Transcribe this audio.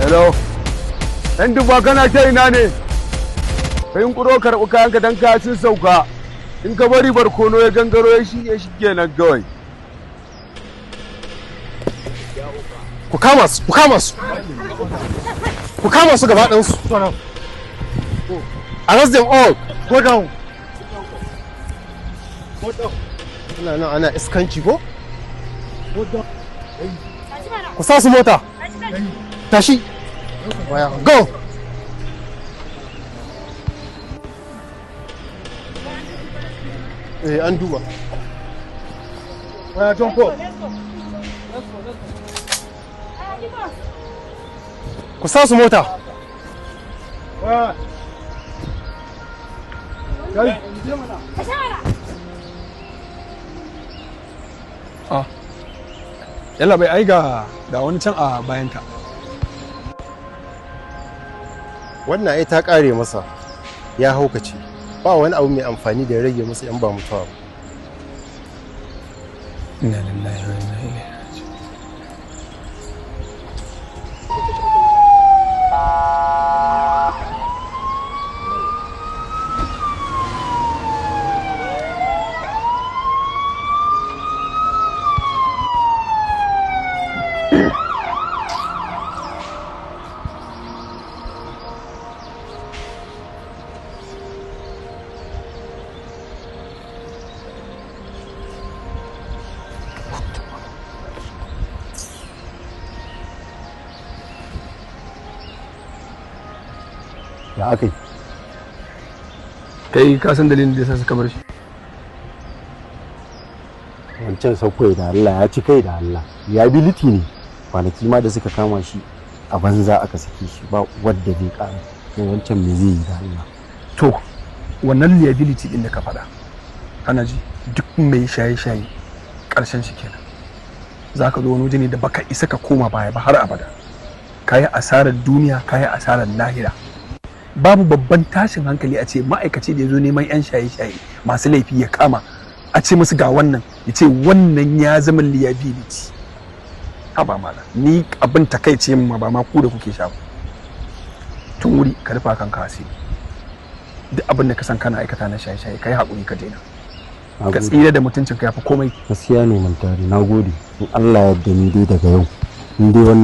Hello. Ɗan duba, kana ta ina ne? Ka yunƙuro karɓi kayanka don kaya sun sauka. In ka bari barkono ya gangaro ya shige shi kenan kawai. Ku kama su, ku kama su, ku kama su gaba ɗayansu. Arrest them all. Go down. Ana nan ana iskanci ko? Ku sa su mota. Tashi. Waya, go. Eh, an duba. Waya, jump up. Ku sa su mota. Waya. Kai. Ah. Yallabai, ai ga wani can a bayanka. Wannan ai ta kare masa, ya haukace. Ba wani abu mai amfani da ya rage masa in ba mutuwa ba. Inna lillahi wa inna ilaihi raji'un. Ya aka yi? Kai ka san dalilin da yasa suka bar shi? Wancan sauko da Allah ya ci kai da Allah. Liability ne. Kwanaki ma da suka kama shi, a banza aka sake shi, ba wadda zai ƙara. To, wancan me zai yi da Allah? To, wannan liability din da ka faɗa, kana ji, duk mai shaye-shaye ƙarshen shi kenan. Za ka zo wani waje ne da baka isa ka koma baya ba har abada. Ka yi asarar duniya, ka yi asarar lahira. Babu babban tashin hankali a ce ma'aikaci da ya zo neman 'yan shaye-shaye masu laifi ya kama, a ce musu ga wannan, ya ce wannan ya zama liability. Haba mala, ni abin takaice ma ba ma ku da kuke sha ba. Tun wuri ka rufa kanka asiri. Duk abin da ka san kana aikata na shaye-shaye, ka yi haƙuri ka daina, ka tsira da mutuncin ka, yafi komai. Gaskiya ne, Mantari, na gode. In Allah ya yarda, ni dai daga yau in dai wannan